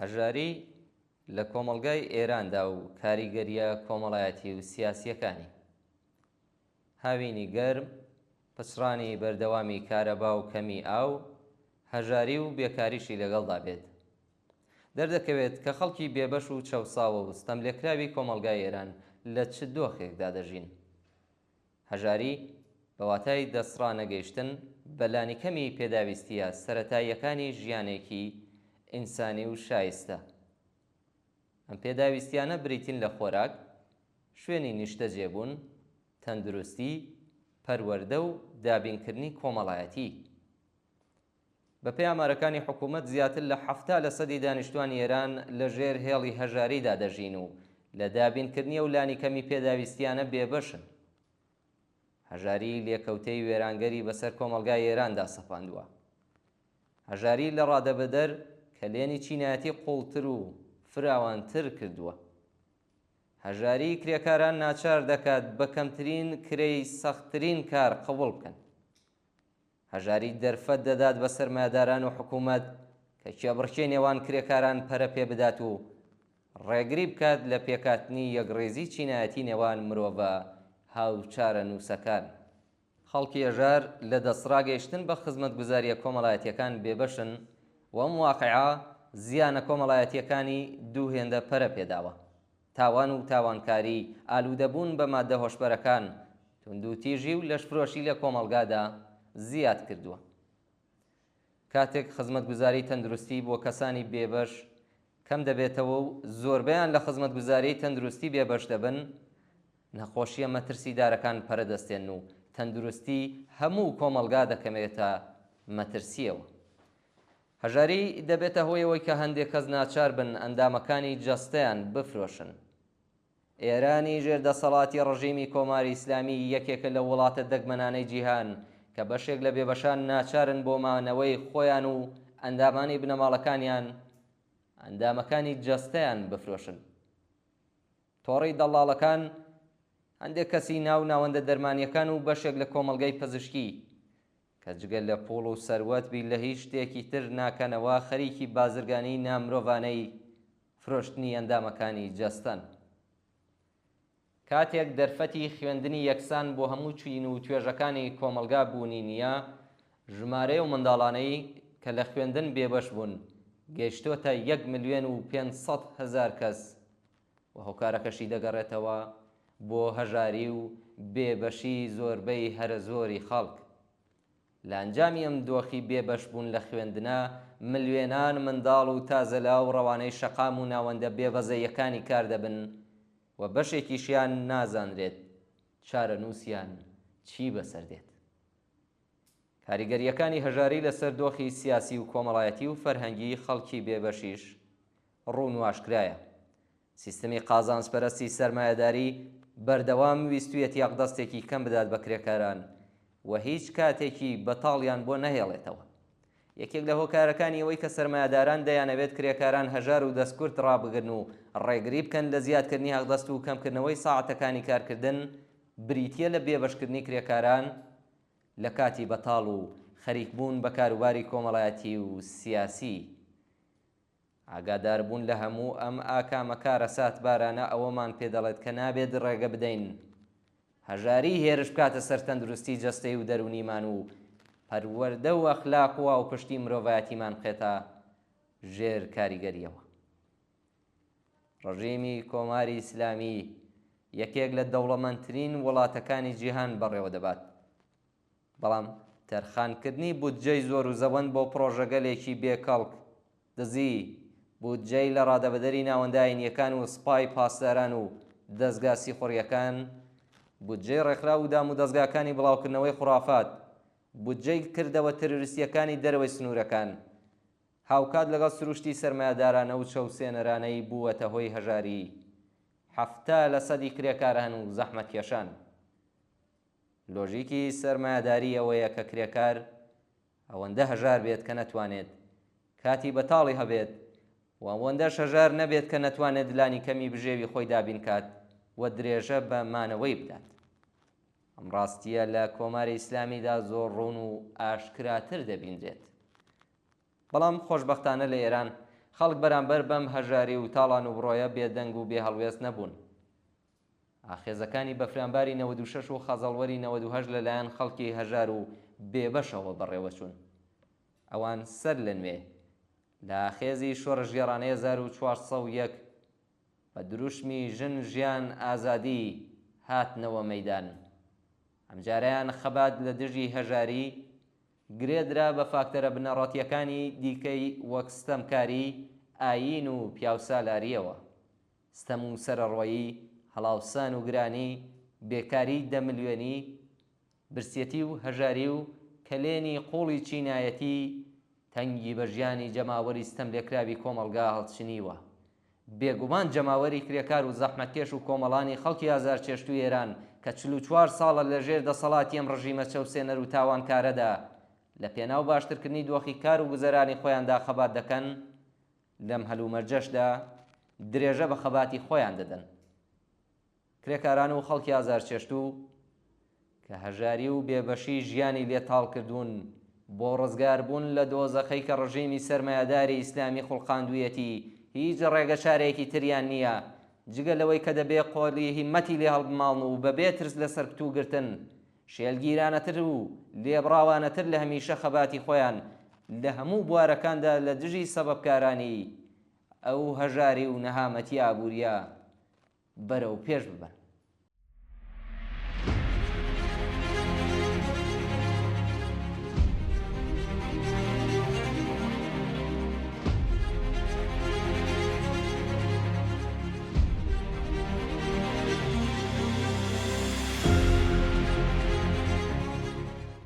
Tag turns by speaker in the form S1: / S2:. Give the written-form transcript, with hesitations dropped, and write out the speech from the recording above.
S1: هەژاری لە کۆمەڵگای ئێراندا و کاریگەرییە کۆمەڵایەتی و سیاسییەکانی. هاوینی گەرم، پچڕانی بەردەوامی کارەبا و کەمی ئاو، هەژاری و بێکاریشی لەگەڵدا بێت. دەردەکەوێت کە خەڵکی بێبەش و چەوساوە و ستەملێکراوی کۆمەڵگای ئێران لە چ دۆخێکدا دەژین. هەژاری بە واتای دەستڕانەگەیشتن بە لانیکەمی پێداویستییە سەرەتاییەکانی ژیانێکی ئینسانی و شایستە. ئەم پێداویستییانە بریتین لە خۆراک، شوێنی نیشتەجێبوون، تەندروستی، پەروەردە و دابینکردنی کۆمەڵایەتی. بەپێی ئامارەکانی حکوومەت زیاتر لە 70 لەسەدی دانیشتوانی ئێران لە ژێر هێڵی هەژاریدا دەژین و لە دابینکردنی ئەو لانیکەمی پێداویستییانە بێبەشن. هەژاری لێکەوتەی وێرانگەری بەسەر کۆمەڵگای ئێراندا سەپاندووە. هەژاری لە ڕادەبەدەر کەلێنی چینایەتی قووڵتر و فراوانتر کردووە. هەژاری کرێکاران ناچار دەکات بە کەمترین کرێی سەختترین کار قبوڵ بکەن. هەژاری دەرفەت دەدات بە سەرمایەداران و حکوومەت کە کێبڕکێی نێوان کرێکاران پەرە پێ بدات و ڕێگری بکات لە پێکهاتنی یەکڕیزی چینایەتی نێوان مرۆڤە هاوچارەنووسەکان. خەڵکی هەژار لە دەستڕاگەیشتن بە خزمەتگوزارییە کۆمەڵایەتییەکان بێبەشن و ئەم واقیعە زیانە کۆمەڵایەتییەکانی دوو هێندە پەرە پێداوە. تاوان و تاوانکاری، ئالوودەبوون بە ماددە هۆشبەرەکان، توندوتیژی و لەشفرۆشی لە کۆمەڵگادا زیاد کردووە. کاتێک خزمەتگوزاری تەندروستی بۆ کەسانی بێبەش کەم دەبێتەوە و زۆربەیان لە خزمەتگوزاریی تەندروستی بێبەش دەبن، نەخۆشییە مەترسیدارەکان پەرە دەستێنن و تەندروستی هەموو کۆمەڵگا دەکەوێتە مەترسییەوە. هەژاری دەبێتە هۆی ئەوەی کە هەندێک کەس ناچار بن ئەندامەکانی جەستەیان بفرۆشن. ئێرانی ژێر دەسەڵاتی ڕژیمی کۆماری ئیسلامی یەکێکە لەو وڵاتە دەگمەنانەی جیهان کە بەشێک لە بێبەشان ناچارن بۆ مانەوەی خۆیان و ئەندامانی بنەماڵەکانیان ئەندامەکانی جەستەیان بفرۆشن. تۆڕی دەڵاڵەکان، هەندێک کەسی ناو ناوەندە دەرمانییەکان و بەشێک لە کۆمەڵگەی پزیشکی کە جگە لە پوڵ و سەروەت بیر لە هیچ شتێکی تر ناکەنەوە خەریکی بازرگانیی نامرۆڤانەی فرۆشتنی ئەندامەکانی جەستەن. کاتێک دەرفەتی خوێندنی یەکسان بۆ هەموو چین و توێژەکانی کۆمەڵگا بوونی نییە، ژمارەی ئەو منداڵانەی کە لە خوێندن بێبەش بوون گەیشتۆتە یەک ملیۆن و 500 هەزار کەس و هۆکارەکەشی دەگەڕێتەوە بۆ هەژاری و بێبەشی زۆربەی هەرەزۆری خەڵک. لە ئەنجامی ئەم دۆخی بێبەشبوون لە خوێندنە، ملیۆنان منداڵ و تازەلاو ڕەوانەی شەقام و ناوەندە بێبەزەییەکانی کار دەبن و بەشێکیشیان نازانرێت چارەنووسیان چی بەسەر دێت. کاریگەرییەکانی هەژاری لەسەر دۆخی سیاسی و کۆمەڵایەتی و فەرهەنگیی خەڵکی بێبەشیش ڕوون و ئاشکرایە. سیستمی قازانجپەرستی سەرمایەداری بەردەوام ویستویەتی ئەقدەستێکی کەم بدات بە کرێکاران و هیچ کاتێکی بەتاڵیان بۆ نەهێڵێتەوە. یەکێک لە هۆکارەکانی ئەوەی کە سەرمایەداران دەیانەوێت کرێکاران هەژار و دەستکورت ڕابگرن و ڕێگری بکەن لە زیادکردنی هەقدەست و کەمکردنەوەی ساعەتەکانی کارکردن بریتییە لە بێبەشکردنی کرێکاران لە کاتی بەتاڵ و خەریکبوون بە کاروباری کۆمەڵایەتی و سیاسی. ئاگاداربوون لە هەموو ئەم ئاکامە کارەساتبارانە ئەوەمان پێ دەڵێت کە نابێت ڕێگە بدەین هەژاری هێرش بکاتە سەر تەندروستی جەستەی و دەروونیمان و پەروەردە و ئەخلاق و هاوپشتی مرۆڤایەتیمان بخێتە ژێر کاریگەرییەوە. ڕژیمی کۆماری ئیسلامی یەکێک لە دەوڵەمەندترین وڵاتەکانی جیهان بەڕێوە دەبات. بەڵام تەرخانکردنی بودجەی زۆروزەوەند بۆ پڕۆژەگەلێکی بێ کەڵک، دزی، بودجەی لە ڕادەبەدەری ناوەندە ئاینییەکان و سپای پاسداران و دەزگا سیخوڕییەکان، بودجەی ڕێکخراو و دامودەزگاکانی بڵاوکردنەوەی خوڕافات، بودجەی کردەوە ترۆریستییەکانی دەرەوەی سنوورەکان، هاوکات لەگەڵ سروشتی سەرمایەدارانە و چەوسێنەرانەی بووەتە هۆی هەژاریی 70 لەسەدی کرێکاران و زەحمەتکێشان. لۆژیکی سەرمایەداری ئەوەیە کە کرێکار ئەوەندە هەژار بێت کە نەتوانێت کاتی بەتاڵی هەبێت و ئەوەندەش هەژار نەبێت کە نەتوانێت لانیکەمی بژێوی خۆی دابین کات و درێژە بە مانەوەی بدات. ئەم ڕاستییە لە کۆماری ئیسلامیدا زۆر ڕوون و ئاشکراتر دەبینرێت. بەڵام خۆشبەختانە لە ئێران. خەڵک بەرامبەر بەم هەژاری و تاڵانوبڕۆیە بێدەنگ و بێهەڵوێست نەبوون. ئاخێزەکانی بەفرانباری 96 و خەزەڵوەری 98 لەلایەن خەڵکی هەژار و بێبەشەوە بەڕێوەچوون. ئەوان سەر لە نوێ لە ئاخێزی شۆڕشگێڕانەی 1401 بە دروشمی ژن ژیان ئازادی هاتنەوە مەیدان. ئەمجارەیان خەبات لە دژی هەژاری گرێ درا بە فاکتەرە بنەڕەتییەکانی دیکەی وەک ستەمکاری، ئایین و پیاوسالارییەوە. ستەم و سەرەڕۆیی، هەڵاوسان و گرانی، بێکاریی دە ملیۆنی، برسیەتی و هەژاری و کەلێنی قووڵی چینایەتی تەنگی بە ژیانی جەماوەری ستەملێکراوی کۆمەڵگا هەڵچنیوە. بێگومان جەماوەری کرێکار و زەحمەتکێش و کۆمەڵانی خەڵکی ئازارچێشتووی ئێران کە 44 ساڵە لە ژێر دەسەڵاتی ئەم ڕژیمە چەوسێنەر و تاوانکارەدا لە پێناو باشترکردنی دۆخی کار و گوزەرانی خۆیاندا خەبات دەکەن، لەم هەلومەرجەشدا درێژە بە خەباتی خۆیان دەدەن. کرێکاران و خەڵکی ئازارچێشتوو کە هەژاری و بێبەشی ژیانی لێ تاڵ کردوون، بۆ ڕزگاربوون لە دۆزەخەی کە ڕژیمی سەرمایەداری ئیسلامی خوڵقاندوویەتی، هیچ ڕێگەچارەیەکی تریان نییە جگە لەوەی کە دەبێ قۆلی هیممەتی لێ هەڵبماڵن و بەبێ ترس لە سەرکوتوگرتن، شێلگیرانەتر و لێبڕاوانەتر لە هەمیشە خەباتی خۆیان لە هەموو بوارەکاندا لە دژی سەبەبکارانی ئەو هەژاری و نەهامەتی ئابوورییە بەرەو پێش ببەن.